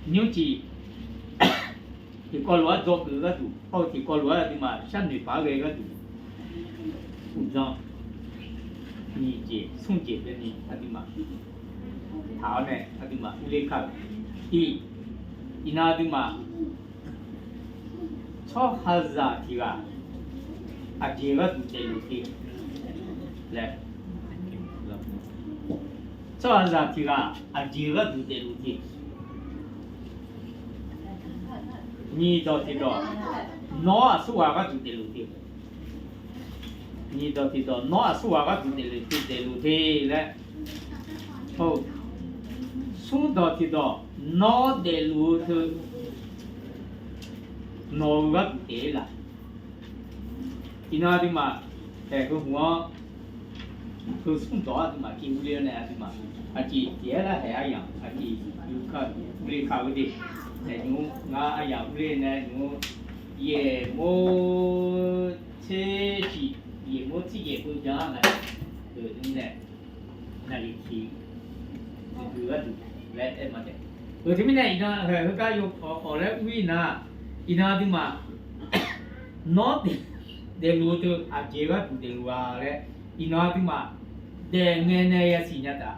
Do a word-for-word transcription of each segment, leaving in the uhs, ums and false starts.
Nymrcif tiqkawv lof-aer dzawgeuf-eu gharduq, hawr-eu tiqkawv lof-aer aqduimaf sharnoeq paq-aer ghae-eu gharduq, uqdzan nyiq jeq smr jeq baeni aqduimaf taq-awr nae aqduimaf urler kar-euq. Tiq, iqnan aqduimaf tsawrhaqzaq tiq ghaq aqjeq gharduq daefluf te laer, tsawrhaqzaq tiq ghaq aqjeq gharduq daefluf te. Nyiq dawq tiqdawq, nawr aqsurghaq gharduq daefluf te. Nyiq dawq tiqdawq, nawr aqsurghaq gharduq daefluf te, daefluf te laer. Smr dawq tiqdawq, nawr daefluf-eu teu nawq-eu gharduq daef-ir laf. Iqnan aqduimaf taeq heu hmq-anr, heu smr dawq-anr aqduimaf civ urler-awr nae aqduimaf aqciq tiq-aer lar haeq aryamq aqciq yur kar-eu urler kar-eu de. Naeq nymr ngar aryamq urler nae nymr yaeqmawr tser shiq, yaeqmawr tser yaeq beu jan-ar nae, nae naqliq tiq gui gharduq laer aer ma taef. Teumirnae iqnan heugar yawkawv laer ur-ir nar, iqnan aqduimaf nawr daefluf-eu teu aqjeq gharduq daefluf-a laer, iqnan aqduimaf daefngae nae yasiq nya taf.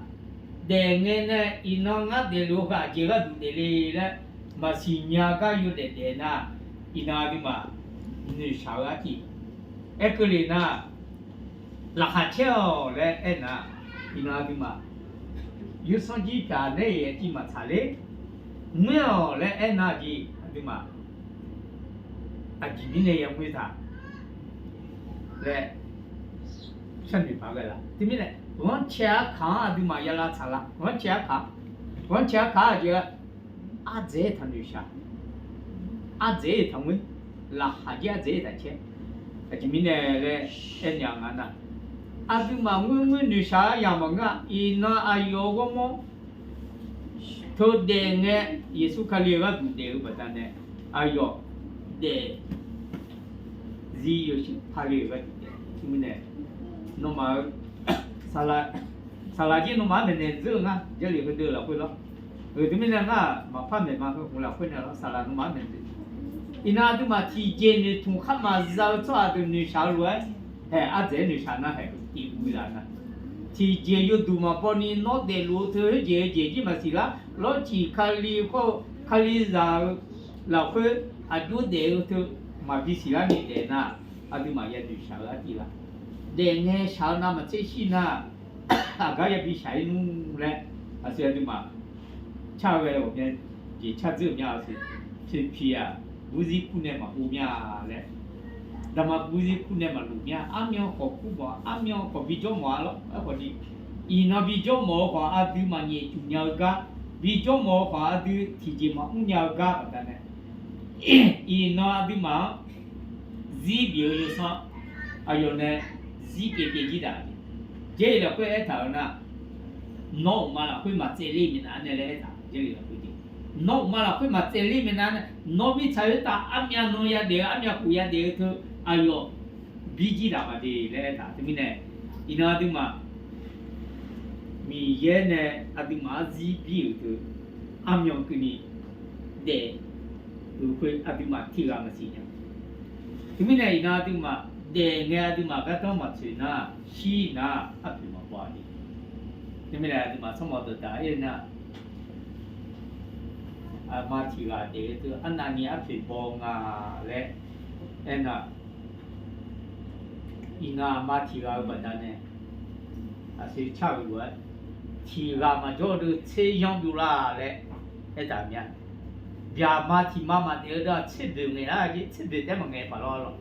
Daefngae nae iqnan ngar daefluf-eu heu aqjeq gharduq daefle laer maqsiq nya gar yawdaef daef nar, iqnan aqduimaf noeqshaq-eu arciv. Aerkeuv le nar, laqkhaq caer-awq laer aernar, iqnan aqduimaf yawsanr jir pyaq nae-iq aqciv maqtsaq ler. Ngoer-awq laer aernar jeq aqduimaf aqjeq mirnae ya ngoer taq laer sharnoeq paq ghae laf. Teumirnae ghanrcae arkaq-anr aqduimaf ya lavtsaq la. Ghanrcae arkaq, ghanrcae arkaq-aq jeq ardzaeq-aer taq noeqshaq, ardzaeq-aer taq ngoer, laqkhaq jir ardzaeq-aer taq caer. Aqjeq mirnae laer aernya nga nar, aqduimaf ngoerngoer noeqshaq-aer yamq maqngeur-a. Iqnan aqyawf-euq ghawrmawr teu daefngae, Yeqsur Kali-eu gharduq daef-eu baqdanae aqyawf daef zir yawshuif parle-euq gharduq daef. Teumirnae nawmaf-eu saqlaq jir nawmaf-anr maeqnaeq dzeur-eu ngar, Jarlif heudeuq lafkhoer lawr. Teumirnae ngar maqpar maeqma heu hmq lafkhoer nae lawr, saqlaq nawmaf-anr maeqnaeq dzeur. Iqnan aqduimaf tiqjeq noeqtmq khar maqza-eu tsawrhaq deuq noeqshaq-eu lof-aer haeq ardzaeq-aer noeqshaq nar haeq tiq guv zaq nar, tiqjeq yawduq maqbaw ni nawr daefluf-eu teu khoerjeq heujeq jir maqsiq lar. Lawrcif Kali khawr-eu Kalizaq-eu lafkhoer aqjox daef-eu teu maqbi siq lar ni daef nar, aqduimaf ya noeqshaq-eu artiv la. Daefngae shaq-eu navmaqtser shir nar, aqgar yabi shaq-ir nmr laer aqsur aqduimaf car ghae ghawqmya jeq car dzeur-euq mya-a siq. Tiqpiq-aq, burzir kur nae maqhov mya laer, daqma burzir kur nae maqluf mya. Armyan khawf kur mawf, armyan khawf bijawr mawf-a lawr. Aerkhawf ni, iqnan bijawr mawf-eu khawf aqdui maqnyaef cuf nya-eu gar, bijawr mawf-eu khawf aqdui tiqjeq maqmr nya-eu gar baqdanae, iqnan aqduimaf-anr zir bif-eu yawsanr aqyawf nae zir pyaev pyaev jir daq. Jarlif lafkhoer aertaq-euq nar, nawr uqma lafkhoer maqtsaevler minav nae laer aertaq. Jarlif lafkhoer jeq, nawr uqma lafkhoer maqtsaevler minav nae, nawr mirtsaq khoertav armyav nan yadaef-eu armyav khof yadaef-eu teu aqyawf birjir daq maqde laer aertaq. Teumirnae iqnan aqduimaf Miqyaer nae aqduimaf-anr zir bir-euq teu armyan keuvni daef-euq khoer aqduimaf tiq ghaq maqsiq nya. Teumirnae iqnan aqduimaf daefngae aqduimaf gardanr maqtsoeq nar, shir nar arpoeq maqbaw-a de. Teumirnae aqduimaf tsawrmawq dawqdaq aer-eu nar, aqma tiq ghaq daef-eu teu arnavni arpoeq baw nga laer aernar, iqnan aqma tiq ghaq-eu baqdanae aqsoe car-euq lof-aer, tiq ghaq maqjawr-eu deuq tser yanr byov lar laer aertaq mya. Byaqma tiq ma maqdaef-eu deuq-aq tser boeq ngaeq lar jeq, tser boeq taef-aer maqngaeq paq lawr lawr.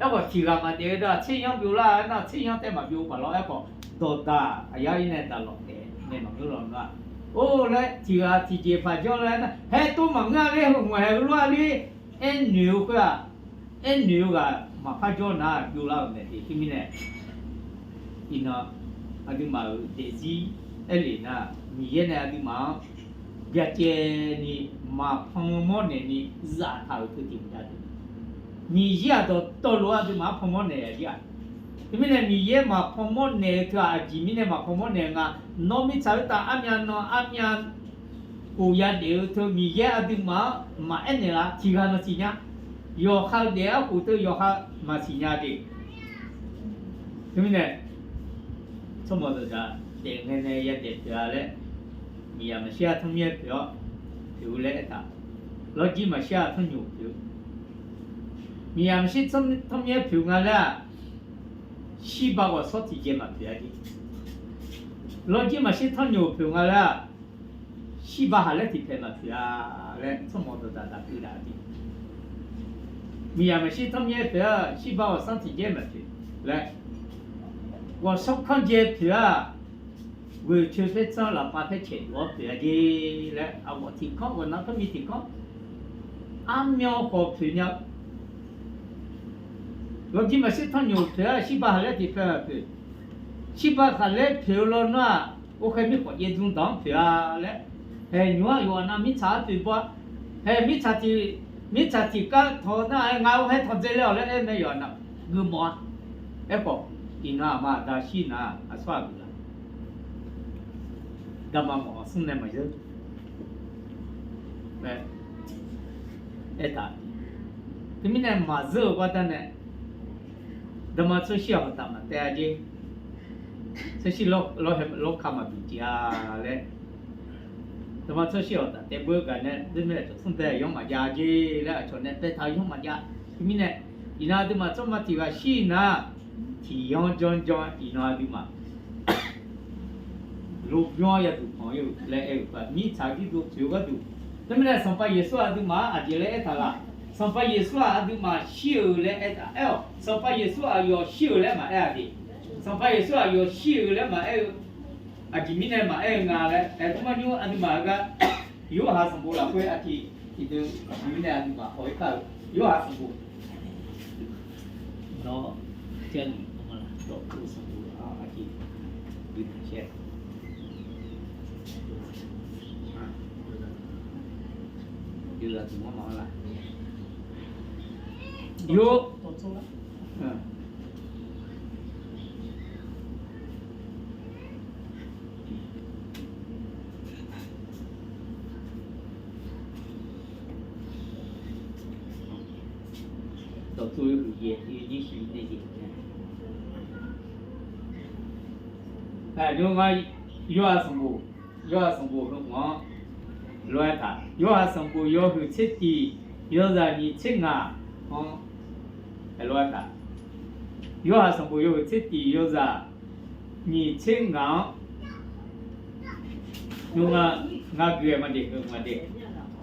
Aerkhawf tiq ghaq maqdaef-eu deuq-aq tser yanr byov lar aernar, tser yanr taef-aer maqbyov paq lawr. Aerkhawf dawqdaq aqyar ir nae daqlawq taef nae maqngeur lawq nar, or laer tiq ghaq tiqjeq paq janr laer aernar, haer tov maqngeur-a ler, heu hmq haeq heulof-a ler, aernoeq-eu khoer-aq, aernoeq-eu ghaq maqpar jawr nar byov lar-euq mae de. Teumirnae iqnan aqduimaf-euq daefzir aerlef nar, Miqyaer nae aqduimaf-anr byacaevni maqpan mawrnaeq ni zaftaq-euq teu tiq mq jav de. Miqyaer-aq dawqtawvluf-anr aqduimaf-anr pan mawrnaeq-a jir-aq. Teumirnae Miqyaer maqpan mawrnaeq-eu teu-aq, aqjeq mirnae maqpan mawrnaeq nga. Nawr mirtsaq khoertav armyav nan armyav Khof yadaef-eu teu Miqyaer aqduimaf-anr maqaer naeqlaf tiqghaq maqsiq nya. Yawqha-eu daef-eu arkhof teu yawqha maqsiq nya de. Teumirnae, tsawrmawq dawqdaq daef ngae nae yadaef pyeuf-a laer, miqyaq maqshir-a tanrmir-aer pyeuf-awr pyeuf-eu laer aertaq. Lawrjir maqshir-a tanrnyoq pyeuf-eu, miqyaq maqshir tanrmir-aer pyeuf nga laer-aq, shirba ghawqshawr tiqjeq maqpyeuf-a jeq. Lawrjir maqshir tanrnyoq pyeuf nga laer-aq, shirba haq laer tiqpaeq maqpyeuf-a laer tsawrmawq dawqdaq daqteuv daq-a jeq. Miqyaq maqshir tanrmir-aer pyeuf-a, shirba ghawqshawr tiqjeq maqpyeuf laer, ghawqshawr kanr jae pyeuf-a, ghoeqcoe paertsanr lafpav paercaeq dov-awr pyeuf-a jeq laer, aqghawf tiqkanr ghawqnan kanr mi tiqkanr armyan khawf pyeuf nya-eu Lawqjir maqshir tanrnyoq pyeuf-a, shirba haq laer tiqpaeq maqpyeuf. Shirba haq laer pyeuf-eu lawnmr-aq, orkhaer mirkhanq jaev dzmr dawq-anr pyeuf-a laer, haeq nymr-aq yawqghaq nav mirtsaq-anr pyeuf baw-a. Haeq mirtsaq tiq, mirtsaq tiqkar tawq nar-aer ngar orkhaer tanqdzae laer-awq laer aer mae yawqghaq nav geufmawf-a. Aerkhawf, iqnan aqma aqda shir nar-aq aqsur ghaq geuf-a. Garma mawf-awr smr nae maqzeur. Aertaq. Teumirnae maqzeur-eu baqdanae, dama tsawrshir-aq hawqtaf maqtaev-a jer. Tsawrshir lawr, lawrhae lawrka maqbi jeq-a laer, dama tsawrshir hawqtaf taev beu-eu gaq nae, deuq mae cawq smr bae yanr maqjav jer laer aqcawq nae baetaq-eu yanr maqjav. Teumirnae, iqnan aqduimaf tsawrma tiq ghaq shir nar, tiq yanr janr janr iqnan aqduimaf lobyanr yaduq panq-ir-eu laer aer-eu, mirtsaq-eu jirdov tsoeq-eu gharduq. Teumirnae Sanqpaq Yeqsur aqduimaf-anr aqjeq laer aertaq laq? Sanqpaq Yeqsur-aq aqduimaf shir-eu laer aertaq aer-awq. Sanqpaq Yeqsur aqyawf shir-eu laer maqaer-a de. Sanqpaq Yeqsur aqyawf shir-eu laer maqaer-eu, aqjeq mirnae maqaer-eu nga laer aer, teumarnymr aqduimaf-eu gar, Yorhaq sanqbof lafkhoer aqjeq tiqdeuv, aqjeq mirnae aqduimaf haw-ir kar-eu, Yorhaq sanqbof. Nawr, Jarlif, Dawqtsuif sanqbof aqjeq, bi taq shaer. Yawzaq duq-anr maqanr laf. Yor. Dawqtsuif yawhuiq yaeq, yawnyir shif nae yaeq. Aqjox nga, Yorhaq sanqbof, Yorhaq sanqbof heu-anr lof-aer taq, Yorhaq sanqbof yawhuiq tser tiq yawzaq nyiq tser ngaq-anr lof-aer taq. Yorhaq sanqbof yawhuiq tser tiq yawzaq nyiq tser ngaq-anr, ngar gui-aer maqde, heu maqde.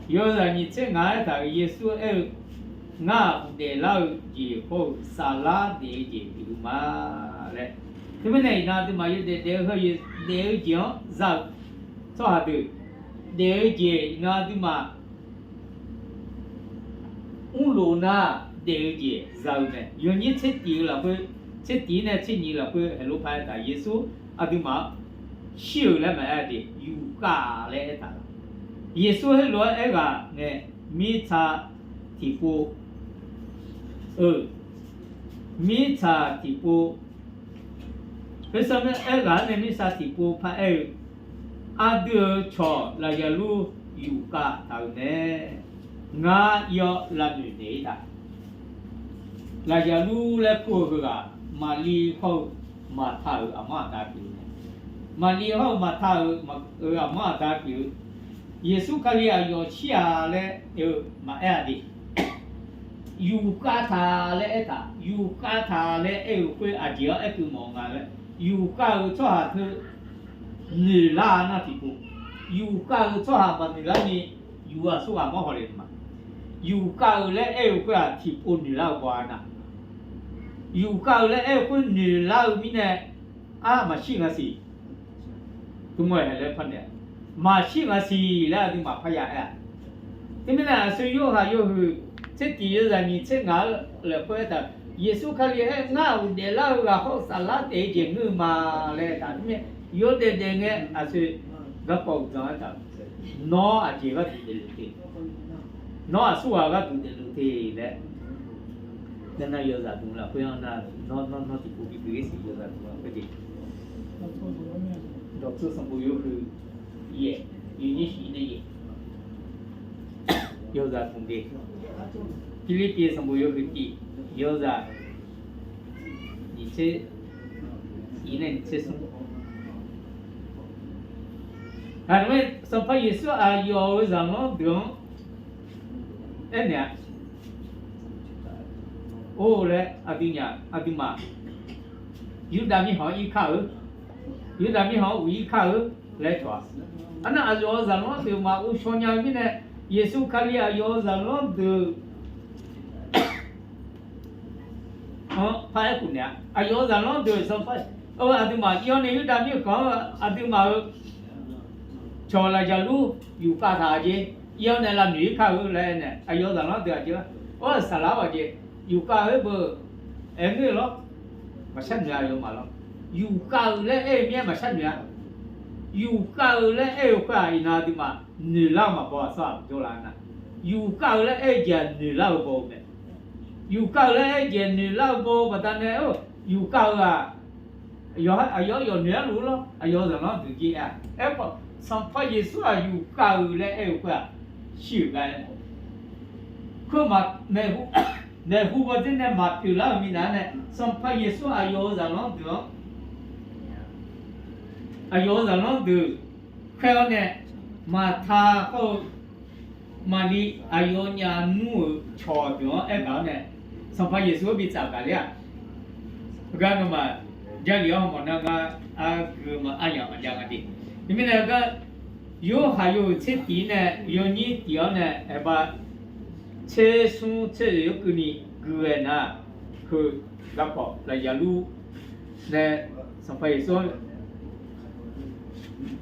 Yawzaq nyiq tser ngaq-aer taq-euq Yeqsur aer-eu, Ngar-aq, uqdaef lar-eu jeq hawr-eu saflar daef-eu jeq pyeuf-eu ma laer. Teumirnae iqnan aqduimaf yawdaef daef-eu heu daef-eu jeq-anr za-eu tsawrhaq deuq, daef-eu jeq iqnan aqduimaf mrlof nar daef-eu jeq za-eu mae. Yawnyir tser tiq-eu lafkhoer, tser tiq nae tser nyiq lafkhoer heulof paq-aer taq, Yeqsur aqduimaf-anr shir-euq laer maqaer-a de, yufkhav laer aertaq-a. Yeqsur heulof-aer aerghaq ngae, mirtsaq tiqpov-eu, mirtsaq tiqpov, khoersanr aerghaq-anr nae mirtsaq tiqpov paraer-eu, aqdui-euq cawq lafyaqlur yufkhav taq-euq mae. Ngar ir-awr lavnoeq naeq-ir taq. Lafyaqlur laer kur-eu heughaq, Maqliv hawr-eu Maqta-euq aqmanr aqda pyeuf-eu mae. Maqliv hawr-eu Maqta-euq aqmanr aqda pyeuf-eu, Yeqsur Kali aqyawf shir-a laer aer-eu maqaer-a de. Yufkhav taq laer aertaq, yufkhav taq laer aer-eu khoer aqjeq-anr aerkeuv mawf-eu nga laer, yufkhav-euq tsawrhaq teu noeqlar-a nar tiqpov, yufkhav-euq tsawrhaq maqnoeq larni, yuf-eu aqsurghaq mawr hawle ma. Yufkhav-eu laer aer-eu khoer-aq tiqpov noeqlar-eu baw-a nar, yufkhav-eu laer aer-eu khoer noeqlar-eu mirnae, ar maqshir nga siq. Tmr-aer haeq laer par naeq-a, maqshir nga siq laer aqduimaf parya aer-a. Teumirnae aqsur Yorhaq yawhuiq tser tiq yawzaq nyiq tser ngaq-anr lafkhoer aertaq, Yeqsur Kali aer, Ngar-aq, uqdaef lar-eu ghaq hawr-eu saflar daef-eu jeq ngeur-eu ma laer aertaq. Teumirnae yawdaef daef ngae aqsur garkawv uqdzan aertaq, Nawr aqjeq gharduq daefluf te, nawr aqsurghaq gharduq daefluf te laer, nar nar yawzaq dmq lafkhoer-anr nar, nawr nawr tiqpov bi pyeuf-ir siq, yawzaq dmq lafkhoer de. Dawqtsuif sanqbof yawhuiq yaeq, yawnyir shif nae yaeq. Yawzaq tmqde, Pirlirpiv sanqbof yawhuiq tiq, yawzaq nyiq tser, iq nae nyiq tser smr. Aqdui-aer Sanqpaq Yeqsur aqyawf-euq zaqlanr deuq-anr aernaeq-a. Or laer aqdui nya aqduimaf Yurdav mirkhanq-anr ir kar-eu, Yurdav mirkhanq-anr uq ir kar-eu laer cawq-a. Arnar aqyawf-euq zaqlanr deuq maqghov shaw nya-eu mirnae, Yeqsur Kali aqyawf-euq zaqlanr deuq-anr paraer khofnaeq-a. Aqyawf-euq zaqlanr deuq Sanqpaq, aqduimaf ir-awr nae Yurdav mirkhanq-anr aqduimaf-euq cawq lafjaqlur yufkhav taq-a jeq, ir-awr nae lavnoeq ir kar-eu laer nae aqyawf-euq zaqlanr deuq aqjeq-a. Or, saqlaq-awr aqjeq, yufkhav khoer beu aer ngeur lawr, maqshar noeq-a aqyawfmaf lawr. Yufkhav-euq laer aer-eu mir-aer maqshar noeq-a. Yufkhav-eu laer aer-eu khoer-aq, iqnan aqduimaf noeqlar-eu maqbaw-aq sawr-aq jawrlar nar, yufkhav-eu laer aer-eu jeq-aq noeqlar-eu baw-eu mae. Yufkhav-euq laer aer-eu jeq noeqlar-eu baw-eu baqdanae, yufkhav-euq-aq, aqyawf-anr yawf noeq-ar luf lawr, aqyawf-euq zaqlanr deuq jir aer-a. Aerkhawf, Sanqpaq Yeqsur-aq yufkhav-euq laer aer-eu khoer-aq, shir-euq gar aer-a. Khoermaf, maeqhu baw dzer nae maqpyeuf lar-euq minav nae, Sanqpaq Yeqsur aqyawf-euq zaqlanr deuq-anr, aqyawf-euq zaqlanr deuq khaer-awr nae, Maqta khawr-eu Maqli aqyawfnyaf nmr-euq cawq deuq-anr aergaq-awr nae, Sanqpaq Yeqsur-anr bi tsaf gaq ler-aq, gar nawmaf Jarlif-anr hawmawf nar ngar, argui ma aryamq maqjav nga de. Teumirnae gar, Yorhaq yawhuiq tser tiq-ir nae yawnyir tiq-awr nae aerbav tser smr tser oeq-anr keuvni gui-aer nar, heu garkawv lafjaqlur nae Sanqpaq Yeqsur-anr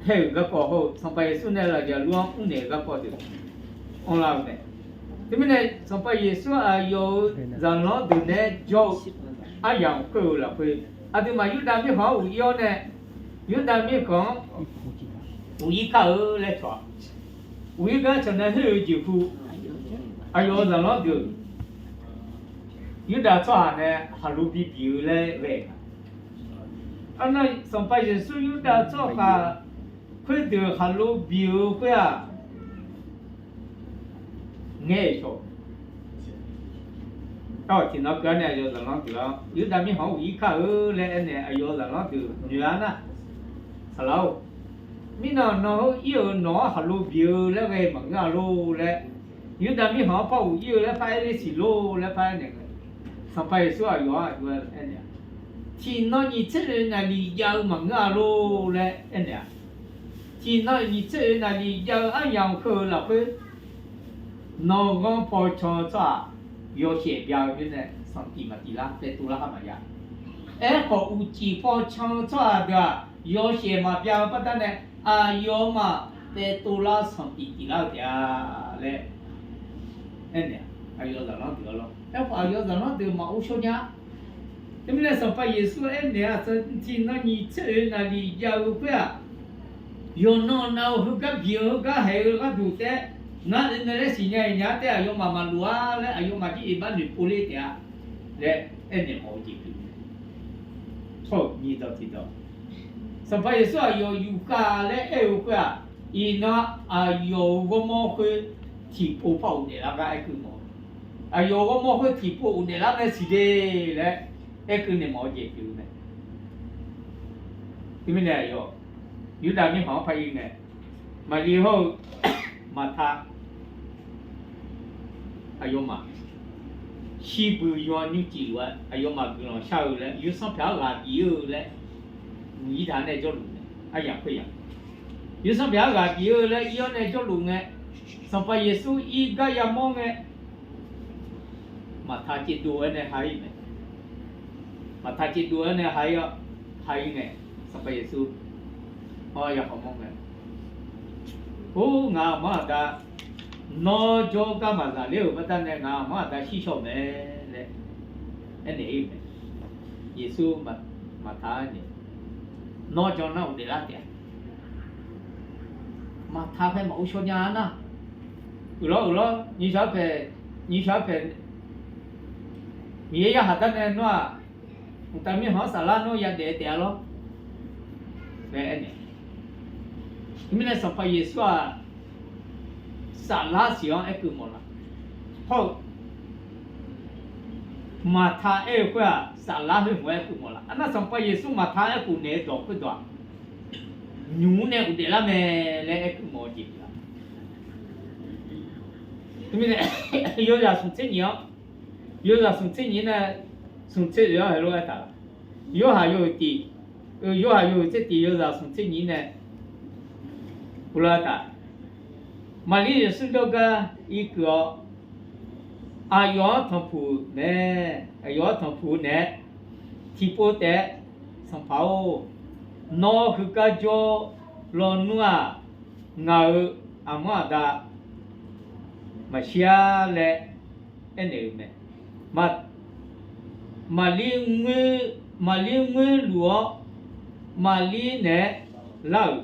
haer-euq garkawv hawr-eu, Sanqpaq Yeqsur nae lafjaqlur-anr mrnaeq-euq garkawv deuq anrlar-eu mae. Teumirnae Sanqpaq Yeqsur aqyawf-euq zaqlanr deuq naeq-aer jawr-eu aryamq khoer-eu lafkhoer, aqduimaf Yurdav mirkhanq-anr uq ir-awr nae, Yurdav mirkhanq-anr uq ir kar-eu laer cawq-a. Uq ir gar cawq nae khoer-eu jeqhu, aqyawf-euq zaqlanr deuq Yurdav tsawrhaq nae khaqlo bi biq-eu laer ghae-a. Arnar Sanqpaq Yeqsur Yurdav tsawrhaq khoerdeuq khaqlo biq-eu khoer-aq, ngaer-eu cawq. Tiqnan keuv-ar nae aqyawf zaqlanr deuq-anr Yurdav mirkhanq-anr uq ir kar-eu laer aernaeq aqyawf zaqlanr deuq noeq-ar nar, saqlaq-or, mirnan nawq heu ir-euq nawq-anr khaqlo biq-eu laer ghae maqngeur-a lor laer, Yurdav mirkhanq-anr par uq ir-eu laer par aer ler siq lor laer par aernaeq ngae, Sanqpaq Yeqsur aqyawf-anr aqjox-aer aernaeq-a, tiqnan nyiq tser oeq naqliq jav-eu maqngeur-a lor laer aernaeq-a. Tiqnan nyiq tser oeq naqliq jav-eu aryamq heu-eu lafkhoer, nawq ghanr paw can-eu tsawrhaq yawshaef bya-eu mirnae sanqtiq maqtiq lar, taev tov lar khar maqya. Aerkhawf, uqcif paw can-eu tsawrhaq deuq-aq, yawshaef maqbya-eu baqdanae, aqyawfmaf taev tov lar sanqtiq tiq lar-eu taef-a laer aernaeq-a. Aqyawf zaqlanr deuq-a lawr. Aerkhawf, aqyawf zaqlanr deuq maqghov shawr nya. Teumirnae Sanqpaq Yeqsur aernaeq-a, tiqnan nyiq tser oeq naqliq jav-eu khoer-aq, yawqnan nav-eu heugar biq-eu heugar haeq-eu gharduq taef-aer, ngar oe nae laer siqnya-iq nya taef-aer aqyawfmaf maqlof-a laer aqyawfmaf jir oeq bar noeqpov ler taef-a laer aernaeq mawf-eu jeq pyeuf-eu mae. Tsawrhaq nyiq dawq tiqdawq, Sanqpaq Yeqsur aqyawf yufkhav laer aer-eu khoer-aq, iqnan aqyawf-euq ghawrmawr khoer tiqpov par ghofdaef lar gar aer keuv mawf-eu. Aqyawf-euq ghawrmawr khoer tiqpov ghofdaef lar mae siq de laer aer keuv naeq mawf-eu jeq pyeuf-eu mae. Teumirnae aqyawf Yurdav mirkhanq-anr par ir ngae, Maqli hawr-eu Maqta, aqyawfmaf shirbuiq yawqha nymrcif lof-aer aqyawfmaf guiqlanq shar-eu laer, yawsanr pyaq-anr ghaq bif-eu laer, muiq-ir taq-anr nae jawrluf ngae, aryamq khoer yamq, yawsanr pyaq-anr ghaq bif-eu laer ir-awr nae jawrluf ngae, Sanqpaq Yeqsur ir gar yamawr ngae, Maqta caevdov-aer nae ha-ir mae. Maqta caevdov-aer nae ha-ir-awr, ha-ir ngae, Sanqpaq Yeqsur-anr ya khawf mawr ngae, Or, ngaq aqmanr aqda, nawr jawrgar maqzaq ler-euq baqdanae ngaq aqmanr aqda shir shaw-eu mae laer aernaeq-ir-eu mae. Yeqsur Maqta-anr nae, Nawr jan nar ghofdaef lar taef-a. Maqta khaer maqghov shaw nya-a nar, uiqlawr uiqlawr nyiq shaq-aer paeq, nyiq shaq-aer paeq, Miqyaer yarkhaq dar nae nawr-aq, mqtav mirkhanq-anr saflar nawr yadaef taef-a lawr laer aernaeq. Teumirnae Sanqpaq Yeqsur-aq, saflar siq-anr aerkeuv mawf laf. Hawr-eu Maqta aer-eu khoer-aq, saflar khoer mawf-aer aerkeuv mawf laf. Arnar Sanqpaq Yeqsur Maqta aerkhof naeq-eu dawq khoerdawq-aq, nymq-mr nae ghofdaef lar mae laer aerkeuv mawf-eu jeq pyeuf-a. Teumirnae yawzaq smq tser nyiq-anr, yawzaq smq tser nyiq nae smq tser oeq-anr heulof-aer taq-a. Yorhaq yawhuiq tiq, Yorhaq yawhuiq tser tiq yawzaq smq tser nyiq nae uvlar taq. Maqlir Yeqsur jawrgar irkeuv-awr, aqyawf-anr tanqpuq-eu mae, aqyawf-anr tanqpuq-eu naeq-aer tiqpov taef-aer, Sanqpaq-or, nawr heugar jawr lawnmr-aq, ngaq-euq aqmanr aqda maqshir-ar laer aernaeq-eu mae. Maqlir ngoer, maqlir ngoerluf-awr, maqlir naeq-aer lar-euq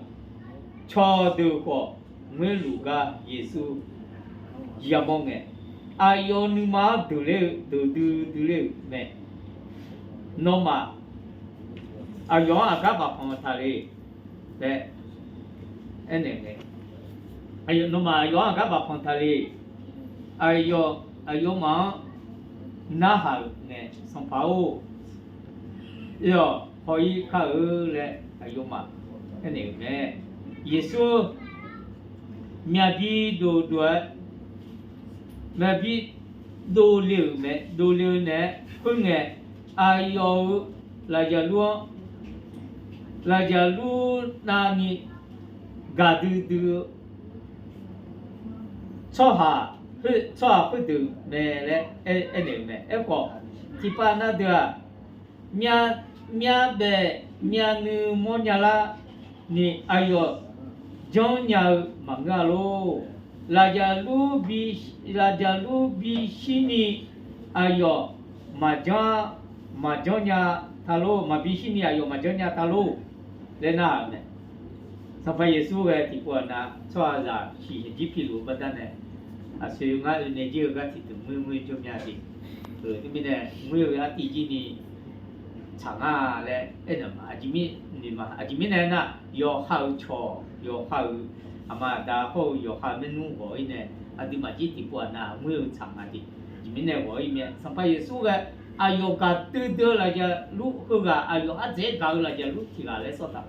cawqdeuq khawf, ngoerluf gar Yeqsur yamawr ngae, aqyawf nuima-anr deuq ler-eu deuq duidui ler-euq mae. Nawmaf aqyawf-anr aqgar bafpanq taq le laer aernaeq ngae, nawmaf aqyawf-anr aqgar bafpanq taq le. Aqyawf, aqyawfmaf-anr narhaq-euq ngae, Sanqpaq-or, aqyawf haw-ir kar-eu laer aqyawfmaf aernaeq-euq mae. Yeqsur myavbi dovdov-aer, myavbi dovle-euq mae. Dovle-eu naeq-aer khoerngae, aqyawf-euq lafjaqlur-anr, lafjaqlur navni gaqdui dui-eu tsawrhaq, tsawrhaq khoerdeuq mae laer aernaeq-euq mae. Aerkhawf, tiqpav nar deuq-aq, myavbaef myavnuiv mawrnya lar ni aqyawf janrnya-eu maqngeur-a lor. Lafjaqlur bi, lafjaqlur bishir ni aqyawf maqjanr, maqjanrnya ta lor, maqbishir ni aqyawf maqjanrnya ta lor laer narhaq-euq mae. Sanqpaq Yeqsur ghae tiqpov aqnav tsawrhaqzaq shiqshaq jir piluf-eu baqdanae, aqsoeq ngar oe nae jir-eu gar tiqdeuq ngoer ngoer jawr mya jeq. Teumirnae ngoer-eu artiv jir ni tsaq nga laer aernaeq ma. Aqjeq mirnae aernar, yawqha-euq cawq, yawqha-euq aqma aqda hawr-eu yawqha maernmr ghawq-ir nae, aqduimaf jir tiqpov aqnav ngoer-eu tsaq nga jeq. Aqjeq mirnae ghawq-ir mae. Sanqpaq Yeqsur ghae aqyawf gaqdui dui-eu lafjaqlur heughaq, aqyawf ardzaeq-aer gaq-eu lafjaqlur tiq ghaq laer sawr taq.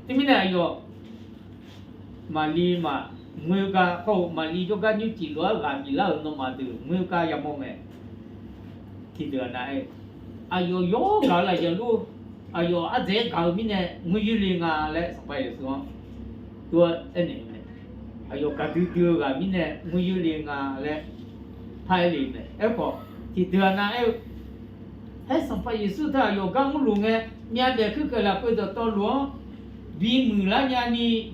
Teumirnae aqyawf Maqli maqngoer gar hawr-eu, Maqli jawrgar nymrcif lof-aer ghaq biflar-euq nawmaf deuq ngoer gar yamawr mae. Tiqdeuq aqnav aer-eu, aqyawf yawr gaq-eu lafjaqlur, aqyawf ardzaeq-aer gaq-eu mirnae ngoer yoerle nga laer Sanqpaq Yeqsur-anr tov-aer aernaeq-eu mae. Aqyawf gaqdui dui-eu ghaq mirnae ngoer yoerle nga laer paraer le-eu mae. Aerkhawf, tiqdeuq aqnav aer-eu, Haer Sanqpaq Yeqsur teu aqyawf gar mrluf ngae, myavbaef kuirkhaeq lafkhoer dawqtawvluf-anr bimuiq lar nyani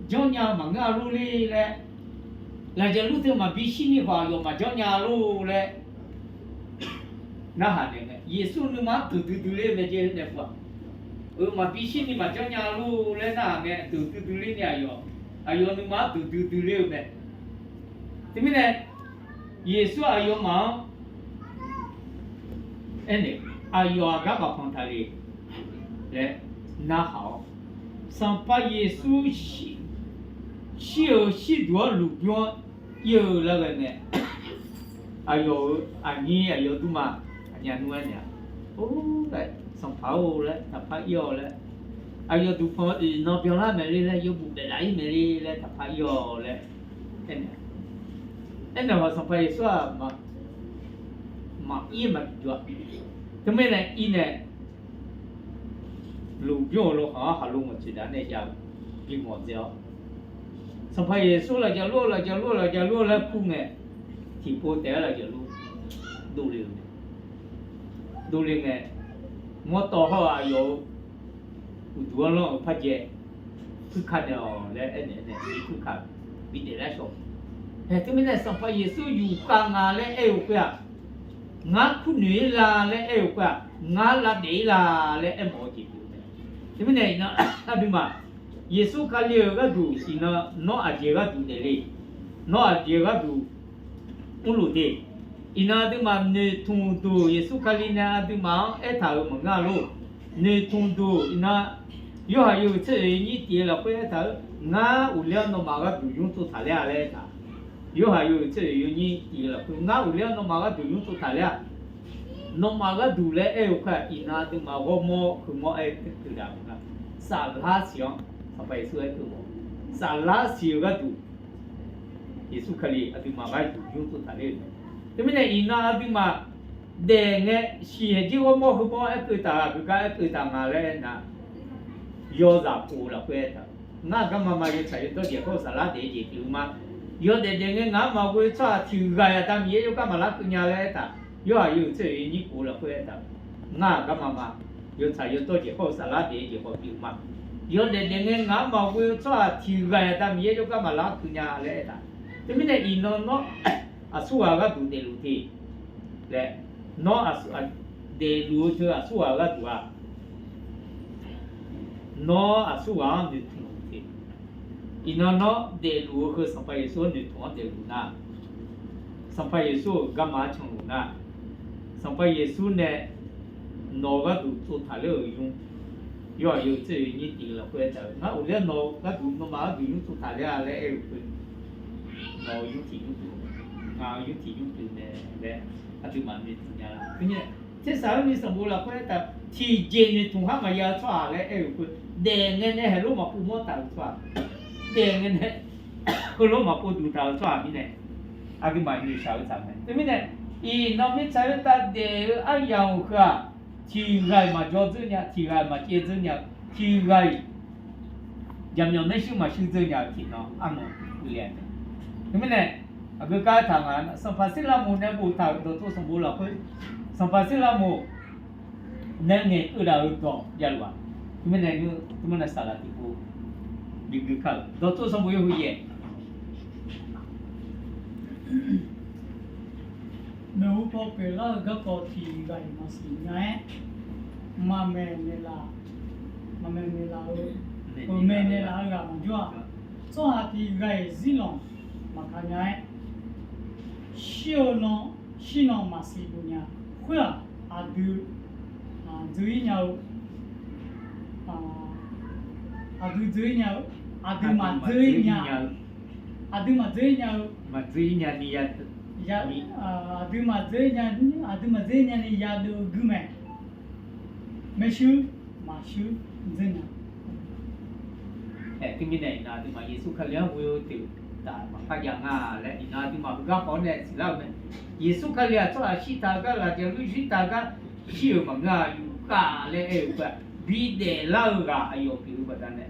janrnya-eu maqngeur-a lor le laer, lafjaqlur teu maqbi shir ni khawf aqyawf maqjanr nya lor laer narhaq naeq ngae, Yeqsur nuima-anr deuq duidui ler-eu mae. Jeq naeq pu-aq, eu maqbi shir ni maqjanr nya lor laer narhaq ngae, deuq duidui ler ni aqyawf, aqyawf nuima-anr deuq duidui ler-eu mae. Teumirnae, Yeqsur aqyawfmaf-anr aernaeq, aqyawf aqgar maqpanq taq le laer narhaq-awr, Sanqpaq Yeqsur shir-euq shirduq-anr lmqbymr-anr ir-eu lar ghae mae. Aqyawf-euq aqnyir aqyawf durma aqnyir aqnur aernaeq-a, Or, Sanqpaq-or laer taqpar ir-awq laer, aqyawf duqpanq oeq nan byanlar maeq le laer, yawbuf baef laf-ir maeq le laer taqpar ir-awq laer aernaeq-a. Aernaeq-awq Sanqpaq Yeqsur-aq, maqir maqjov-a. Teumirnae ir nae lmqbymr-euq lawkhaq-anr haqlo ngawqtsoeq daq nae jav-eu bimawf dzae-awr, Sanqpaq Yeqsur lafjaqlur-eu lafjaqlur-eu lafjaqlur-eu laer kur ngae, tiqpov taef-aer lafjaqlur dovle-eu mae. Dovle ngae, mawrtawv hawr-eu aqyawf-euq uqduq-anr lanr-euq parjae, Kuirka naeq-awq laer aernaeq nae, kuirka bidaef lar shawq. Ae, teumirnae Sanqpaq Yeqsur yufkhav nga laer aer-eu khoer-aq, ngar kurnoeq-ir la laer aer-eu khoer-aq, ngar lavdaef-ir la laer aermawf-eu jeq pyeuf-eu mae. Teumirnae iqnan aqduimaf Yeqsur Kali-euq gharduq iqnan nawr aqjeq gharduq daefle, nawr aqjeq gharduq mrluf de. Iqnan aqduimaf noeqtmq duq Yeqsur Kali nae aqduimaf-anr aertaq-euq maqngeur-a lor. Noeqtmq duq iqnan Yorhaq yawhuiq tser oeq nyir tiq-eu lafkhoer aertaq-eu, ngar uqler-anr nawmaf gharduq nymr tsov taqler-a laer aertaq. Yorhaq yawhuiq tser oeq yawnyir tiq-eu lafkhoer, ngar uqler-anr nawmaf gharduq nymr tsovtaq ler-a. Nawmaf gharduq laer aer-eu khoer-aq, iqnan aqduimaf ghawrmawr heumawr aer-eu teudav nga. Saflar siq-anr Sanqpaq Yeqsur aer-eu, saflar siq-eu gharduq Yeqsur Kali aqduimaf gharduq nymr tsovtaq ler-eu mae. Teumirnae iqnan aqduimaf daef ngae, siqhaeq jir ghawrmawr heumawr aer keuv taq-euq aqgeu gar aer keuv taq nga laer aernar, yawzaq pov-eu lafkhoer aertaq-euq, ngar garma ma yawtsaq yawdawr jeq hawr-eu saflar daef-eu jeq pyeuf-eu ma. Yawdaef daef ngae ngaq-anr maqghoe-eu tsawrhaq tiq ghaq-iq Aqda Miqyaer jawrgar maqlar keuv nya laer aertaq, Yorhaq yawhuiq tser oeq yawnyir pov-eu lafkhoer aertaq-euq, ngar-aq garma ma yawtsaq yawdawr jeq hawr-eu saflar daef-eu jeq khawf pyeuf-eu ma. Yawdaef daef ngae ngaq-anr maqghoe-eu tsawrhaq tiq ghaq-iq Aqda Miqyaer jawrgar maqlar keuv nya laer aertaq. Teumirnae iqnan nawr aqsurghaq gharduq daefluf te laer, nawr aqsur, daefluf-eu teu aqsurghaq gharduq-aq, nawr aqsurghaq-anr noeqtmq luf te. Iqnan nawr daefluf-eu heu Sanqpaq Yeqsur-anr noeqtmq-anr daefluf nar, Sanqpaq Yeqsur-euq garma-anr canluf nar, Sanqpaq Yeqsur nae nawq-eu gharduq tsovtaq ler-euq nymr, Yorhaq yawhuiq tser oeq yawnyir tiq-eu lafkhoer aertaq-euq, ngar uqler nawq-eu gharduq nawmaf gharduq nymr tsovtaq ler-a laer aer-eu khoer, nawq-eu nymr tiq nymr pyeuf, ngaq-eu nymr tiq nymr pyeuf mae laer aqduimaf noeqtmq nya la. Khoermirnae, tersaq-eu ni sanqbof lafkhoer aertaq, tiqjeq noeqtmq khar maqya-eu tsawrhaq laer aer-eu khoer, daef ngae nae heulof maqpov mawr taq-euq tsawrhaq, daef ngae nae heulof maqpov duq taq-euq tsawrhaq mirnae, aqduimaf noeqshaq-eu tsaq mae. Teumirnae, iqnan mirtsaq khoertav daef-eu aryamq heu-aq, tiq ghaq-iq maqjawr dzeur nya, tiq ghaq-iq maqcaev dzeur nya, tiq ghaq-iq jaqmyawf maershuir maqshuir dzeur nya-eu tiqnan arnan le-a mae. Teumirnae, aqgeu gar taq nga, Sanqpaq Sirlavmoq nae boftaq-euq dawqtsov sanqbof lafkhoer, Sanqpaq Sirlavmoq nae ngaeqkeuv laf-euq dawq javluf-aq, teumirnae nymr teumirnae saqlaq tiqpov bigui kar-euq dawqtsov sanqbof yawhuiq yaef, Maeqhu paw pyeuflar-eu garkawv tiq ghaq-iq maqsiq nya-aer, maqmaeq naeqlaf, maqmaeq naeqlaf-eu, maeqmaeq naeqlaf-eu ghaq maqjawr-aq, tsawrhaq tiq ghaq-iq zirlanq maqka nya-aer, shir-eu nan, shir nan maqsiq bof nya. Khoer-aq, aqdui dzeur-ir nya-eu, aqdui dzeur-ir nya-eu, aqdui maqdzeur-ir nya-eu, aqdui maqdzeur-ir nya-eu, maqdzeur-ir nya ni ya, aqdui maqdzeur-ir nya, aqdui maqdzeur-ir nya ni yadeuv-eu gui mae. Maershuir maqshuir dzeur nya. Aerkhawf mirnae iqnan aqduimaf Yeqsur Kali-anr ghoe-eu deuq taf maqpar jav nga laer iqnan aqduimaf heugar khawf-awr nae siqlar-eu mae. Yeqsur Kali-aq tsawrhaq shirtaq-eu gar, lafjaqlur shirtaq-eu gar, shir-euq maqngeur-a, yufkhav laer aer-eu khoer-aq, bidaef lar-eu ghaq aqyawf pyeuf-eu baqdanae,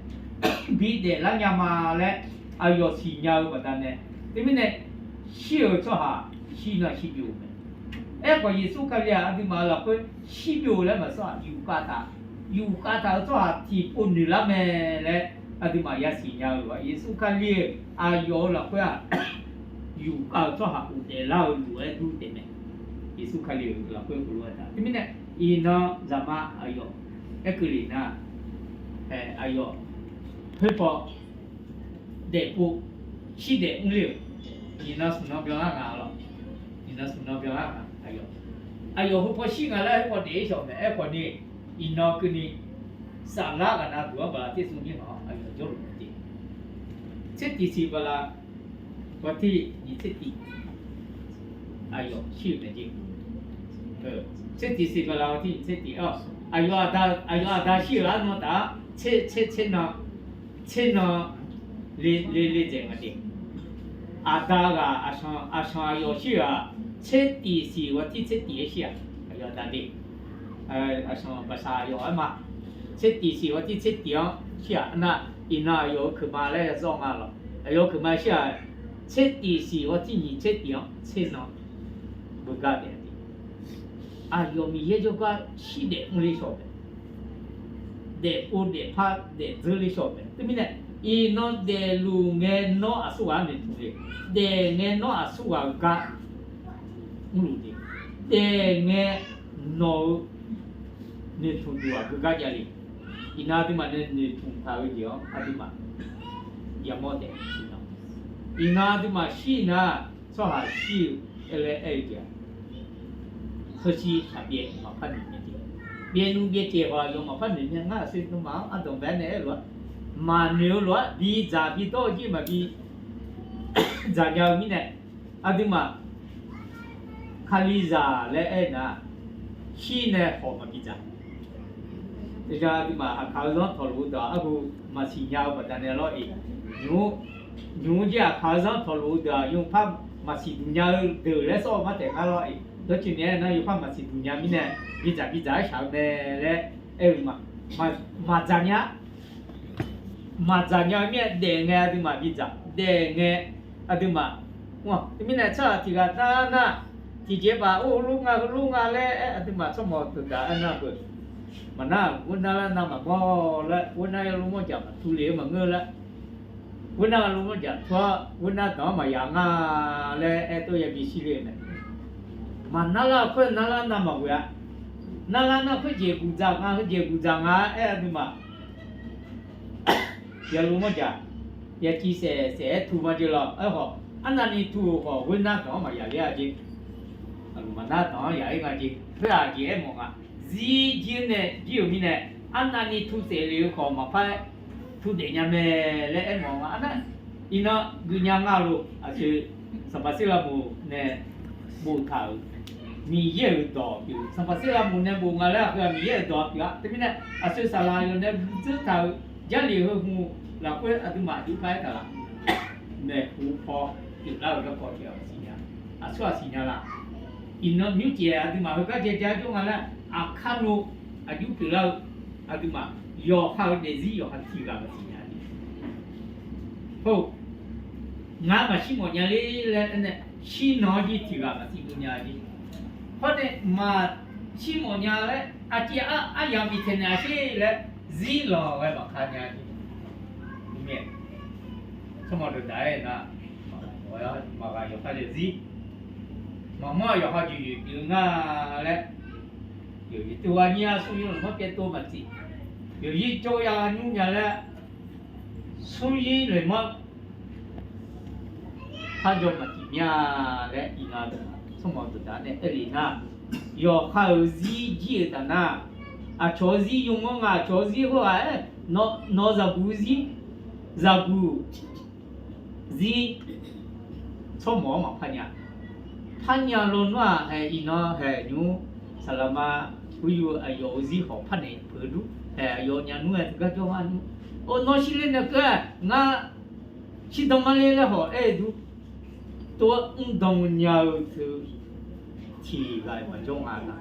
bidaef lar nya ma laer aqyawf siqnya-eu baqdanae, teumirnae shir-euq tsawrhaq shir nar shir byov-eu mae. Aerkhawf Yeqsur Kali-aq aqduimaf-euq lafkhoer shir byov-eu laer maqsawr-aq, yufkhav taq, yufkhav taq-eu tsawrhaq tiqpov noeqlar mae laer aqduimaf yasiq nya-eu lof-aer, Yeqsur Kali-euq aqyawf-euq lafkhoer-aq, yufkhav-euq tsawrhaq ghofdaef lar-eu lof-aer dur taef mae. Yeqsur Kali-euq lafkhoer heulof-aer taq. Teumirnae iqnan zaqma aqyawf aerkeuv lef nar, aqyawf khoerpaw daefpov shir daef mr ler-euq, iqnan smq nan byanlar nga lawr. Iqnan smq nan byanlar nga aqyawf. Aqyawf heupaw shir nga laer heupaw daef-ir shawq mae. Aerkhawf ni, iqnan keuvni saflar ghaq nav duq-anr bala tersmr nyir hawq-anr aqyawf jawrluf mae jeq. Tser tiq siq bala, ghawqtiq nyiq tser tiq aqyawf shir-euq mae jeq. Tser tiq siq bala ghawqtiq nyiq tser tiq-awr, aqyawf aqda shir-euq arnan taf-ar, tser tser tser nan, tser nan le le le dzaeq nga jeq. Aqda ghaq aqshanq, aqshanq aqyawf shir-euq-aq, tser tiq siq ghawqtiq tser tiq-aer shir-aq, aqyawf aqda de. Aqshanq baqsaq aqyawf-aer ma. Tser tiq siq ghawqtiq tser tiq-anr shir-aq, nar iqnan aqyawf-euq keuqma laer yazawr nga lawq. Aqyawf-euq keuqma shir-aq, tser tiq siq ghawqtiq nyiq tser tiq-anr tser nan beugar daef-a jeq. Aqyawf Miqyaer jawrgar shir daef mr ler shawq mae. Daefpov daefpar daefdzeur ler shawq mae. Teumirnae, iqnan daefluf ngae nawr aqsurghaq-anr noeqtmq le. Daef ngae nawr aqsurghaq-eu gar mrluf le. Daef ngae nawq-eu noeqtmq duq aqgeu gar javle. Iqnan aqduimaf nae noeqtmq taq-eu jeq-anr aqduimaf yamawr taef-a. Iqnan aqduimaf shir nar, tsawrhaq shir-eu laer aer-eu jeq-aq, tawrshir aqbyaev maqpar noeq mya jeq. Byaevnuq byaevcaev khawf aqyawf maqpar noeq mya. Ngar aqsur nawmaf-anr ardanq bae-aer nae aer-eu lof-aer, maqnoeq-eu lof-aer bidzaq bidawr-eu jir maqbi dzaq nya-eu mirnae, aqduimaf Kalizaq laer aer nar, shir nae hawq maqbi dzaq. Teugar aqduimaf aqkaq-eu zanr tawqlof-eu deuq-aq, arhu maqsiq nya-eu baqdanae lawr-iq, nymq-mr jir aqkaq-eu zanr tawqlof-eu deuq-aq, yawpar maqsiq duq nya-eu deuq laer sawr-eu mar taef ngar lawr-iq, dawrcoeni aer nar yawpar maqsiq duq nya mirnae, bidzaq bidzaq-aer shaq-eu mae laer aer-eu ma. Maqdzaq nya maqdzaq nya-eu mirnae daef ngae aqduimaf bidzaq, daef ngae aqduimaf, teumirnae tsawrhaq tiq ghaq nar nar, tiqjeq baf or heulof nga heulof nga laer aer aqduimaf tsawrmawq deuq daq aer nar beu. Maqnar, ghoernar lar nav maqmawr laer, ghoernar ya lormawr jaq maqtur le-eu maqngeur laer, ghoernar lormawr jaq tur-awr ghoernar danq-anr maqyaq nga laer aer tov yabi shir le-eu mae. Maqnar lar-eu khoer nar lar nav maqghoe-a. Nar lar nar khoerjeq guqdzaq nga, heujeq guqdzaq nga aer aqduimaf ya lormawr jaq, ya civ saef saef-aer tu ma jeq lawr. Aerkhawf, arnavni tu-euq khawf ghoernar danq-anr maqyaq ler-a jeq. Aqduimaf nar danq-anr yaq-ir nga jeq. Khoer-aq jeq aermawf nga. Zir jir-eu nae jir-euq mirnae, arnavni tu saef le-eu khawf maqpar-aer tu daef nya mae laer aermawf nga. Arnar, iqnan geufnya nga lof aqshoe Sanqpaq Sirlamuq nae boftaq-euq Miqyaer-euq dawq pyeuf, Sanqpaq Sirlamuq nae bof nga laer aqgeu-aq Miqyaer-euq dawq pyeuf-a. Teumirnae aqshoe saqlaq yawf nae dzeur taq-euq Jarlif heu hmq lafkhoer aqduimaf aqjox par-aer taq laf. Maeqhu paw pyeuflar-eu garkawv tiq ghaq maqsiq nya. Aqsur aqsiq nya laf. Iqnan nymrcaef aqduimaf heugar jaejae-aer jawr nga laer aqkar nmr aqjox pyeuflar-eu aqduimaf yawqha-euq daefzir yawqha tiq ghaq maqsiq nya-a jeq. Hawr-eu, ngar maqshir mawf nya ler laer aernae, shir nan-anr jir tiq ghaq maqsiq mawf nya-a jeq. Hawr nae maqshir mawf nya laer aqjeq aryamq biftaeq naeq-a sher laer zir lanq ghae maqka nya-a jeq. Tsawrmawq deuq daq-aer nar, maqghaq yawqha yawzir, maqmanr yawqha yoeqyoeq pyeuf nga laer, yawqyoeq tov ghaq nyir-a smr yir loeqmanr pyaev tov maqtseq, yawqyir jawr ya nymr nya laer, smr yir loeqmanr parjaw maqtsoeq mya laer iqnan tsawrmawq deuq daq-aer nae aer le nar, yawqha-euq zir jir-euq taf nar, aqcawq-eu zir yawmanr nga, aqcawq-eu zir khoerghaq-aer, nawq zaqguq zir, zaqguq zir tsawrmawq-anr maqpar nya. Parnya lawnmr-aq haeq iqnan haeq nymr saqlaqma uryur aqyawf-euq zir khawf parnaeq peuq-eu dur haeq aqyawf nya nmr-aer teugar jawr ma nymr. Or, nawr shir ler nae keuv-aer ngar shirdan mar ler laer khawf aer-eu dur. Tov-aer mrdan nya-eu teu tiq ghaq maqjawr nga laf.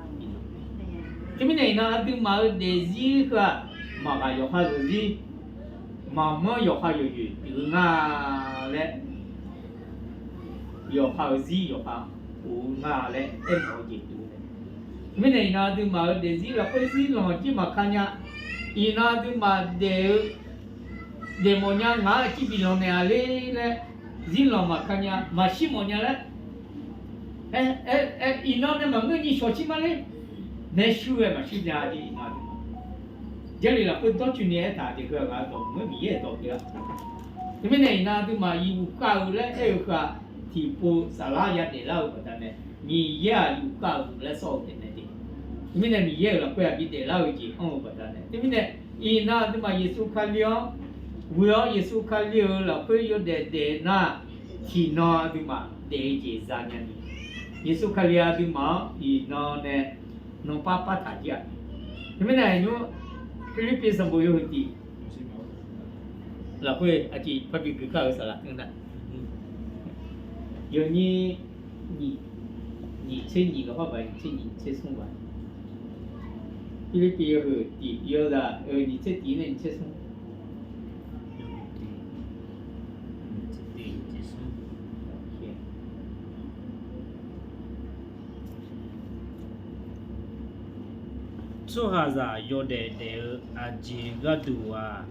Teumirnae iqnan aqduimaf-euq daefzir heu-aq, maqghaq yawqha yawzir, maqmanr yawqha yawyoeq pyeuf-eu nga laer, yawqha-euq zir yawqha of-eu nga laer aermawf-eu jeq pyeuf-eu mae. Mirnae iqnan aqduimaf-euq daefzir lafkhoer zir lanq jir maqka nya. Iqnan aqduimaf daef-eu daefmawf nya ngaq-anr aqcir biflanq naeq-a ler laer, zir lanq maqka nya, maqshir mawf nya laer, iqnan nae maqngeur nyi shawq shir mar ler, maershuir ghae maqshir nya-a jeq iqnan aqduimaf. Jarlif lafkhoer dawrcoeni aertaq jeq heu-aq ngaq-euq dawq maqngeur Miqyaer-euq dawq pyeuf-a. Teumirnae iqnan aqduimaf iqguq khav-eu laer aer-eu heu-aq, tiqpov saflar yadaef lar-eu baqdanae, Miqyaer-aq iqguq khav-eu laer sawr-eu taef mae jeq. Teumirnae Miqyaer-euq lafkhoer-aq bidaef lar-eu jeq anr-eu baqdanae. Teumirnae iqnan aqduimaf Yeqsur Kali-anr ghoe-awr Yeqsur Kali-euq lafkhoer yawdaef daef nar, tiqnan aqduimaf daef-eu jeq za nya ni, Yeqsur Kali aqduimaf-anr iqnan nae nanpar partaq jir-aq. Teumirnae nymr Pirlirpiv sanqbof yawhuiq tiq lafkhoer aqjeq parbi geuf kar-euq saqlaq teu nar, yawnyir nyiq, nyiq tser nyiq lafkhoer baq nyiq tser nyiq tser smr baq. Pirlirpiv yawhuiq tiq yawzaq-eu nyiq tser tiq nae nyiq tser smr. Tsawrhaqzaq yawdaef daef-eu aqjeq gharduq-aq,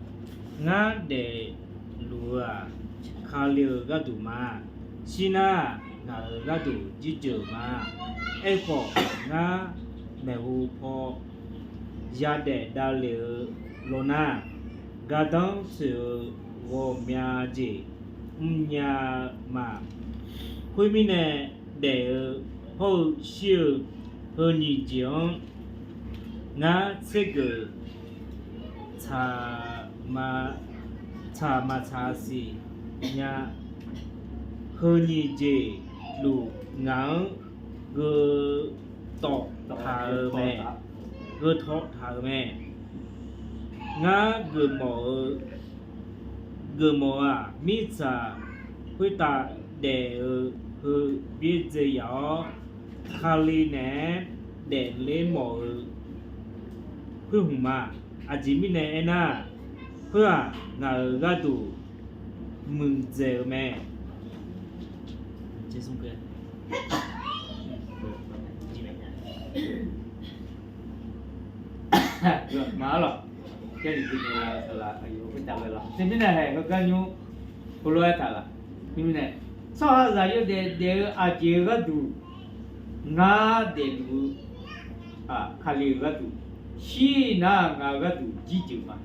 ngar daefluf-eu-aq, Kali-euq gharduq ma. Shir nar, ngaq-euq gharduq jirjeuq ma. Aerkhawf, ngar maeqhu paw yadaef davlef-eu lawnar, gardanr tsoeq-eu ghawqmya jeq mrnya ma. Khoermirnae, daef-eu hawr-eu shir-eu heu nyiq jeq-anr ngar tsergeuf tsaq ma, tsaq maqtsaq siq nya. Heu nyiq jeq luf ngaq-anr gheutawv taq-euq mae, gheutawv taq-euq mae. Ngar geufmawf-eu, geufmawf-eu-aq, mirtsaq khoertav daef-eu heu byaerdzae yaf-awr, Kali naeq-aer daefler mawf-eu khoer hmq ma. Aqjeq mirnae aernar, khoer-aq, ngaq-euq gharduq muiqdzaeq-eu mae. Maqlawq, Jarlif dui naeq-a saqlaq aqyawf khoertav ghae lawq. Teumirnae haeq heugar nymr heulof-aer taq laf. Teumirnae tsawrhaqzaq yawdaef daef-eu aqjeq-eu gharduq ngar daefluf-eu Kali-euq gharduq, shir nar-aq ngaq-euq gharduq jirjeuq ma.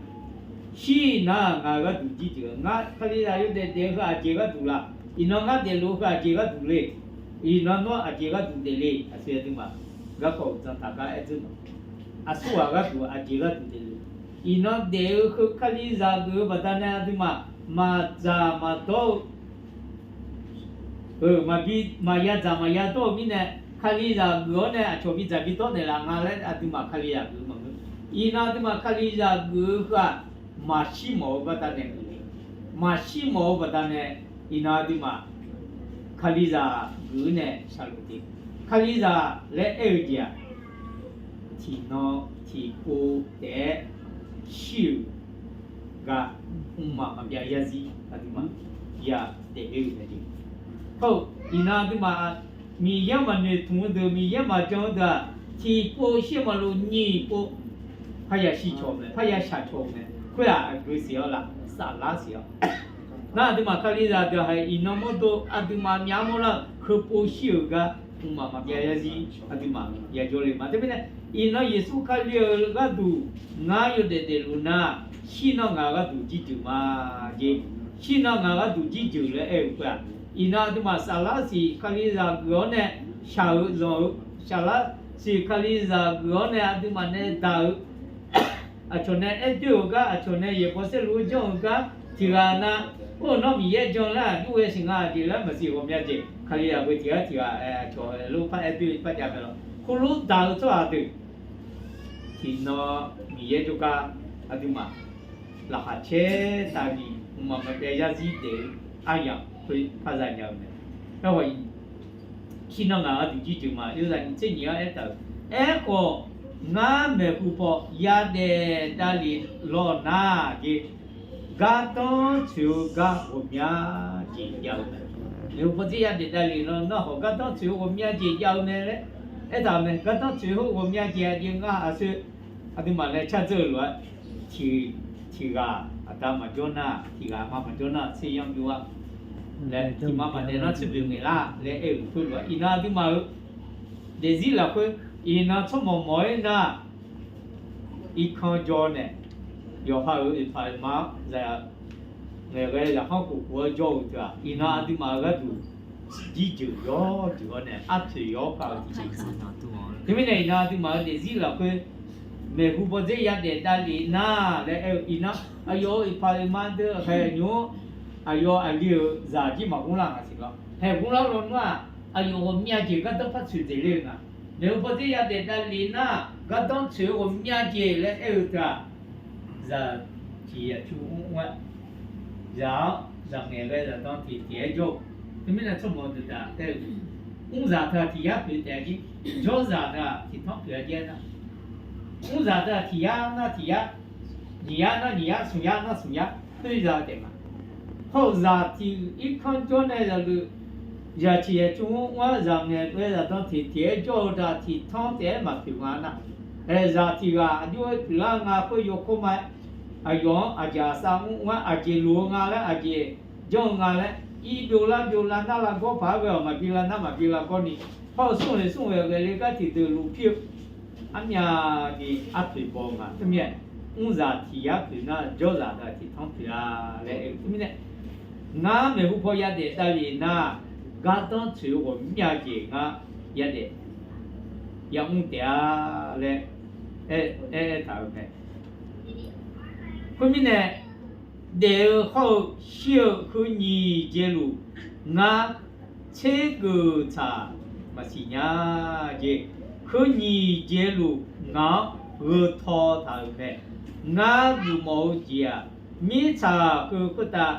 Shir nar-aq ngaq-euq gharduq jirjeuq. Ngar Kalizaq yawdaef daef-eu heu aqjeq gharduq laf. Iqnan ngar daefluf-eu heu aqjeq gharduq le. Iqnan nawr aqjeq gharduq daefle. Aqsur aqduimaf garkawv-euq dzan taq gar aer dzeur ma. Aqsurghaq gharduq aqjeq gharduq daefle. Iqnan daef-eu heu Kalizaq geuf-eu baqdanae aqduimaf maqdzaq maqdawr-eu maqbi maqya dzaq maqya dawr-eu mirnae, Kalizaq geuf-awr nae aqcawq bi dzaq bi dawr naeqlaf nga laer aqduimaf Kalizaq geuf-eu maqngeur. Iqnan aqduimaf Kalizaq geuf-eu heu-aq, maqshir mawf-eu baqdanae geuf-eu, maqshir mawf-eu baqdanae, iqnan aqduimaf Kalizaq geuf-eu nae shaqluf de. Kalizaq laer aer-eu jeq-aq, tiqnan tiqpov taef-aer shir-euq gar, mqmaq maqbyav yarzir aqduimaf ya daefler-eu mae jeq. Hawr-eu iqnan aqduimaf Miqyaer-anr maqnoeq tmq-eu deuq, Miqyaer-anr maqjan-eu deuq-aq, tiqpov shir maqlof nyiq pov parya shir cawq-eu mae, parya shaq cawq-eu mae. Khoer-aq aqgeu siq-awr laf, saflar siq-awr. Nar aqduimaf Kalizaq deuq-aq haeq iqnan mawrdo aqduimaf myavmawr lar-euq heupov shir-euq gar, mqmaq maqbyav yarzir aqduimaf yajawr le ma. Teumirnae iqnan Yeqsur Kali-euq gharduq ngar yawdaef daefluf nar, shir nar ngaq-euq gharduq jirjeuq ma jeq. Shir nar ngaq-euq gharduq jirjeuq laer aer-eu khoer-aq, iqnan aqduimaf saflar siq Kalizaq geuf-awr nae shaq-eu zanq-eu, saflar siq Kalizaq geuf-awr nae aqduimaf nae daq-eu aqcawq nae aer doer-euq gar, aqcawq nae yaeqbawq saerlu-aer janr-eu gar tiq ghaq na, or nawr Miqyaer jan lar aqjox ghae siq nga jeq laer maqsiq ghawqmya jeq Kalizaq beu tiq ghaq tiq ghaq aqcawq lof par aer doer par jav mae lawq. Khoerlof daq-eu tsawrhaq deuq tiqnan Miqyaer jawrgar aqduimaf laqkhaq caer tavni mqmaq maqbyav yarzir daef-eu aryamq khoer par za nya-eu mae. Aerkhawf, shir nar ngaq-euq gharduq jirjeuq ma. Yawzaq nyiq tser nyiq-anr aertaq-euq, aerkhawf, ngar maeqhu paw yadaef davlef lawq nar jeq, gardanr tsoeq-eu gar ghawqmya jeq jav-eu mae. Maeqhu paw dzer yadaef davlef lawq nar khawf gardanr tsoeq-eu ghawqmya jeq jav-eu mae laer aertaq-euq mae. Gardanr tsoeq-eu ghawqmya jeq aqjeq ngar aqsur aqduimaf nae cardzeur-eu lof-aer, tiq ghaq aqda maqjawr nar, tiq ghaq ma maqjawr nar tser yanr byov-a laer, tiq ma maqdaef nar tser byov ngaeq lar laer aer-eu lafkhoer lof-aer, iqnan aqduimaf-euq daefzir lafkhoer, iqnan tsawrmawq mawq-aer nar, irkanr jawr nae yawqha-euq oeqpaq oeqma-anr zaq ngaeqghae zaqkhanr khofkhof-aer jawr-eu teu-aq, iqnan aqduimaf-euq gharduq jirjeuq yawjeuq-awr nae arpoeq yawr khav-eu tiqjeq. Teumirnae iqnan aqduimaf-euq daefzir lafkhoer maeqhu paw dzer yadaef davlef nar laer aer-eu iqnan aqyawf-euq oeqpaq oeqma deuq haeq nymr-anr aqyawf aqli-euq zaq jir maqghur lar nga siq lawr. Haeq ghur lar lawnmr-aq, aqyawf ghawqmya jeq gardanr par tsoeq dzaeq ler-eu nga. Maeqhu paw dzer yadaef davlef nar, gardanr tsoeq-eu ghawqmya jeq laer aer-eu teu-aq, zaq tiq yaq cu mr mr-aer, zaq-anr zaq ngaeqghae zaqdan tiq tiq-aer jawr-eu. Teumirnae tsawrmawq deuq taq aer-eu, mrzaq teu-aq tiq yar poeq taef-a jir, jawrzaq teu-aq tiq tanr poeq-a jir-aer nar, mrzaq teu-aq tiq yar nar tiq yar, nyiq yar nar nyiq yar, smq yar nar smq yar, khoer za taef ma. Hawr-eu zaq tiq irkanr jawr nae zaqgeuf zaq tiq yaq cu mr mr-aer zaq ngaeqghae zaqdan tiq tiq-aer jawr-eu teu-aq tiq tanr taef-aer maqpoeq nga nar, aeqzaq tiq ghaq aqjox-aer poeq lar nga khoer yawkawr ma-aer, aqyawf-anr aqjeq aqsav mr mr-aer aqjeq loq-eu nga laer aqjeq janr-eu nga laer, ir byov lar byov lar nar lavgawr paq-aer ghae-awq, maqbi lar nar maqbi lavgawr ni, hawr-eu smr ghae smr ghae ghae le gar tiqdeuq luf pir-eu armyavni arpoeq baw-eu nga. Teumirnae mrzaq tiq yar poeq nar jawrzaq teu-aq tiq tanr poeq-a laer aer-eu teumirnae, ngar maeqhu paw yadaef davlef nar, gardanr tsoeq-eu ghawqmya jeq ngar yadaef yamr taef-a laer aer aertaq-euq mae. Khoermirnae, Daef-eu hawr-eu shir-eu heu nyiq jeq luf, ngar tsergeuf tsaq maqsiq nya jeq. Heu nyiq jeq luf ngaq-anr gheu taw taq-euq mae. Ngar geufmawf-eu jeq-aq, mirtsaq heu khoertav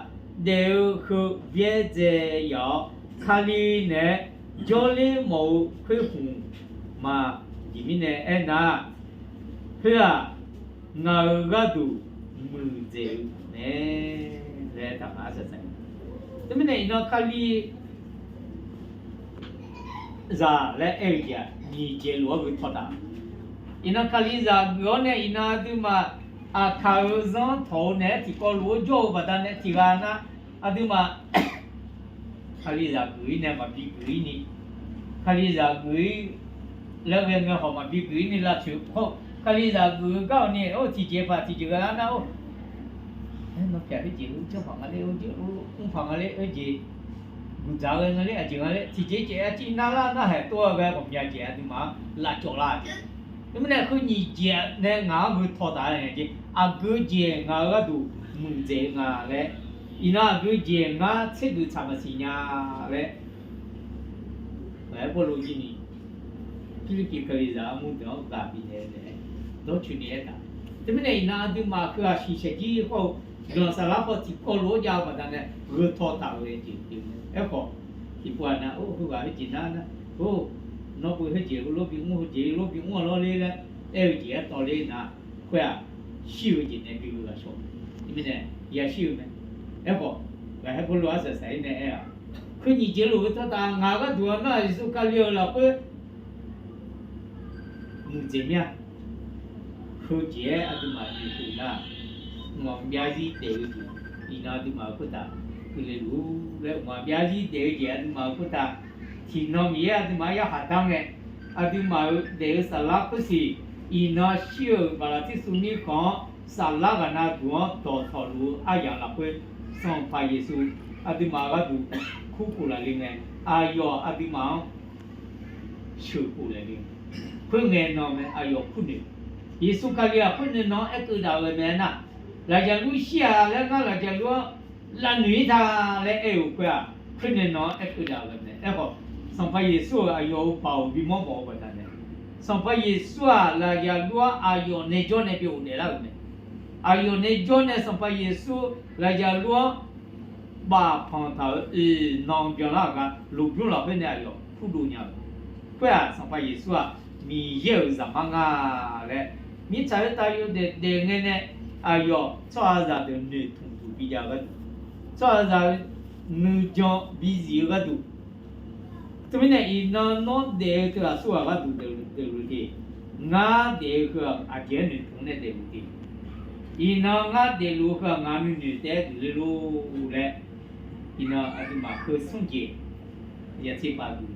daef-eu heu byaerdzae yaf-awr, Kali naeq-aer jawrler mawf-eu khoer hmq ma. Aqjeq mirnae aernar, Heu-aq, ngaq-euq gharduq muiqdzaeq-eu mae laer taqnga arsaq saq-a. Teumirnae iqnan Kalizaq laer aer-eu jeq-aq, nyiq jeq lof-aer gheu taw taq. Iqnan Kalizaq geuf-awr nae iqnan aqduimaf aqkaq-euq zanr tawq-eu naeq-aer tiqkawv lof-aer jawr-eu baqdanae tiqghaq nar, aqduimaf Kalizaq geuf-ir nae maqbi geuf-ir ni, Kalizaq geuf-ir laer ghae ngae hawq maqbi geuf-ir ni lavtsoeq hawr, Kalizaq geuf-eu gar-awq ni, or, tiqjeq paq tiqjeq ghae lar nar, or, nawr pyaq khoerjeq-eu janr paq nga ler, or, mr paq nga ler, khoerjeq guqdzaq ghae nga ler, aqjeq nga ler, tiqjeq caev-aer tir nar lar narhaq tov-aer ghae ghawqmya jeq aqduimaf-anr lavcawv lar jeq. Teumirnae heu nyiq jeq nae ngaq-anr gheu taw taq-a jeq, aqgeu jeq ngaq-euq gharduq muiqdzaeq-eu nga laer, iqnan aqgeu jeq ngar tsergeuf tsaq maqsiq nya laer, Pawrluv jir ni Pirlirpiv Kalizaq armur deuq-anr ghaq bifnaeq-eu naeq-aer dawrcoeni aertaq. Teumirnae iqnan aqduimaf heu-aq shiqshaq jir hawr-eu guiqlanq saflar paw tiqkawv lof-aer jav-eu baqdanae gheu taw taq-euq jeq pyeuf-eu mae. Aerkhawf, tiqpov-aq nar, or, heughaq khoerjeq nar nar, or, nawr beu khoerjeq heulof bimr, heujeq heulof bimr-awq lawrler laer aer-eu jeq-aer tawvler nar, khoer-aq, shir-eu jeq nae bi ghaq shaw-eu mirnae yashir-eu mae. Aerkhawf, ghaqhaer Pawrluv arsaq saq-ir nae aer-aq, heu nyiq jeq luf-eu tawrtaq ngaq-euq gharduq-anr nar Yeqsur Kali-euq lafkhoer muiqdzaeq mir-a. Heujeq-aer aqduimaf noeqtmq nar, mqmaq maqbyav zir daef-eu jeq, iqnan aqduimaf-euq khoertav keuvle luf-ur laer, mqmaq maqbyav zir daef-eu jeq aqduimaf-euq khoertav, tiqnan Miqyaer aqduimaf-anr yarkhaq dar ngae, aqduimaf-euq daef-eu saflar khoersiq, iqnan shir-euq Baqlaqtirsuv mirkhanq-anr saflar ghaq na duq-anr dawqtawq luf-eu aryamq lafkhoer, Sanqpaq Yeqsur aqduimaf gharduq kurkhof laf le ngae, aqyawf aqduimaf-anr sheuqkhof laf le. Khoerngae nan mae aqyawf kurnoeq, Yeqsur Kali-aq khoerngae nan-anr aerkeuv daq-eu mae nar, lafyaq lur shir-a laer ngar lafyaq lur-anr lavnoeq-ir ta laer aer-eu khoer-aq, khoerngae nan-anr aerkeuv daq-eu mae. Aerkhawf, Sanqpaq Yeqsur-euq aqyawf-euq baoq bimawr mawf-eu baqdanae, Sanqpaq Yeqsur-aq lafyaq lur-anr aqyawf nae jawr nae bi ghofdaef lar-euq mae. Aqyawf nae jawr nae Sanqpaq Yeqsur lafyaq lur-anr bafpanq taq-euq oeq nan byanlar-euq gar lmqbymr lafkhoer nae aqyawf kurdov nya-eu. Khoer-aq, Sanqpaq Yeqsur-aq Miqyaer-euq Zaqmar nga laer, mirtsaq khoertav yawdaef daef ngae nae aqyawf tsawrhaqzaq deuq noeqtmq duq bijav-eu gharduq, tsawrhaqzaq-euq nuijan bizif-eu gharduq, teumirnae iqnan nawr daef-eu teu aqsurghaq gharduq daefluf te, ngar daef-eu heu-aq aqjeq-aer noeqtmq nae daefluf te, iqnan ngar daefluf-eu heu-aq ngaq nuinoeq taef-aer duq le lor laer, iqnan aqduimaf heu smr jeq yaqtser pav duq